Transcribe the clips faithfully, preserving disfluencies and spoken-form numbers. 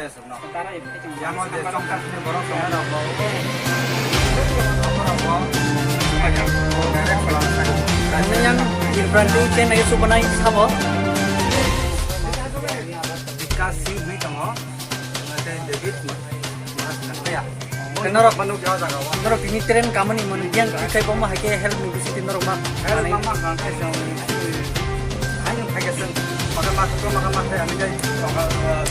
Yang Irfan tu Chennai subanai sabo. Vikas Singh wi tongo. Tei David Mas Kathaya. Tei norok, norok tini train kamani mani yang kai bomo hai ke help ni bisi tin norok ma. Help ma ma kang ke jang. Hai nung hai ke jang. Maka ma to maka ma te ami jai.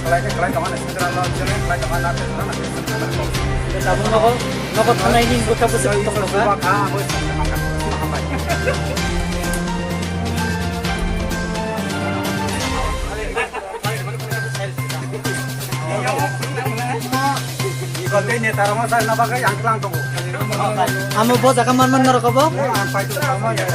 Kalai te kalai tonga ne sendra lo jere kalai tonga na te na na. Tabuk nogo, nogo thanai ni bwkha bwswk tong tong kha. Ba kha, abo. Iko tei neta rok ma sa na bagwi ang tlang tongo. Amo bo jaga man man norok obo? Ang pai tu sama ya.